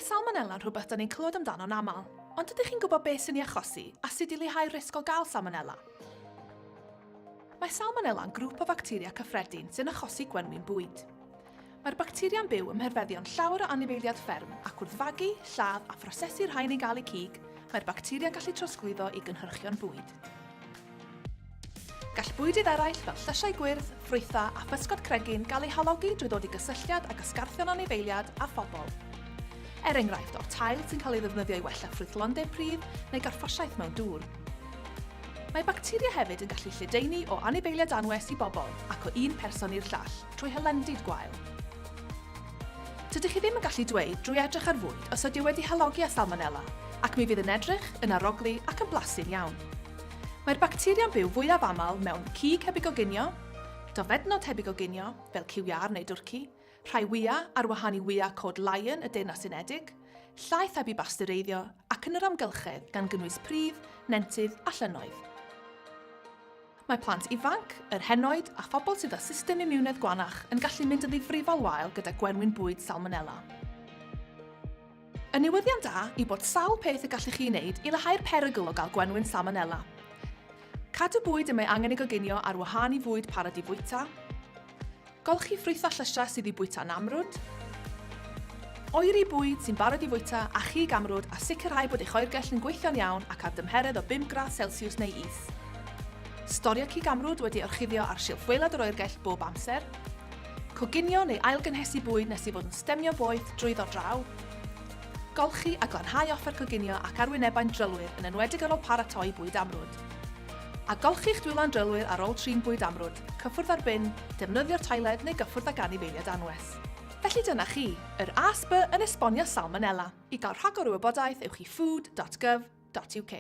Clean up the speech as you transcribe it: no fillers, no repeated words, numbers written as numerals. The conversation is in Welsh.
salmonella'n rhywbeth da ni'n clywed amdano'n aml, ond ydych chi'n gwybod beth sy'n ei achosi a sut i leihau'r risg o gael salmonella? Mae salmonella'n grŵp o facteria cyffredin sy'n achosi gwenwyn bwyd. Mae'r bacteria'n byw ym mherfeddion llawer o anifeiliaid fferm ac wrth fagu, lladd a phrosesu'r rhain i gael eu cig, mae'r bacteria'n gallu trosglwyddo i gynhyrchion bwyd. Gall bwydydd eraill fel llysiau gwyrdd, ffrwythau a physgod cregyn gael eu halogi drwy ddod i gysylltiad ag ysgarthion anifeiliaid a phobl. Er enghraifft, o'r tail sy'n cael ei ddefnyddio i wella ffrwythlondeb pridd neu garffosiaeth mewn dŵr. Mae bacteria hefyd yn gallu lledaenu o anifeiliaid anwes i bobl ac o un person i'r llall trwy hylendid gwael. Dydych chi ddim yn gallu dweud drwy edrych ar fwyd os ydyw wedi halogi â salmonella, ac mi fydd yn edrych, yn arogli ac yn blasu'n iawn. Mae'r bacteria'n byw fwyaf aml mewn cig heb ei goginio, dofednod heb ei goginio, fel cyw iâr neu dwrci, rhai wyau ar wahân i wyau cod Lion y Deyrnas Unedig, llaeth heb ei basteureiddio, ac yn yr amgylchedd, gan gynnwys pridd, nentydd a llynnoedd. Mae plant ifanc, yr henoed a phobl sydd â system imiwnedd gwanach yn gallu mynd yn ddifrifol wael gyda gwenwyn bwyd salmonela. Y newyddion da yw bod sawl peth y gallech chi ei wneud i leihau'r perygl o gael gwenwyn salmonela. Cadw bwyd y mae angen ei goginio ar wahân i fwyd parod i fwyta. Golchi ffrwythau llysiau sydd i'w bwyta'n amrwd. Oeri bwyd sy'n barod i fwyta a chig amrwd a sicrhau bod eich oergell yn gweithio'n iawn ac ar dymheredd o bum gradd selsiws neu is. Storio cig amrwd wedi orchuddio ar silff waelod yr oergell bob amser. Coginio neu ailgynhesu bwyd nes ei fod yn stemio boeth drwyddo draw. Golchi a glanhau offer coginio ac arwynebau'n drylwyr, yn enwedig ar ôl paratoi bwyd amrwd. A golchi'ch dwylo'n drylwyr ar ôl trin bwyd amrwd, cyffwrdd â'r bin, defnyddio'r toiled neu gyffwrdd ag anifeiliaid anwes. Felly dyna chi, yr ASB yn esbonio salmonela. I gael rhagor o wybodaeth ewch i food.gov.uk.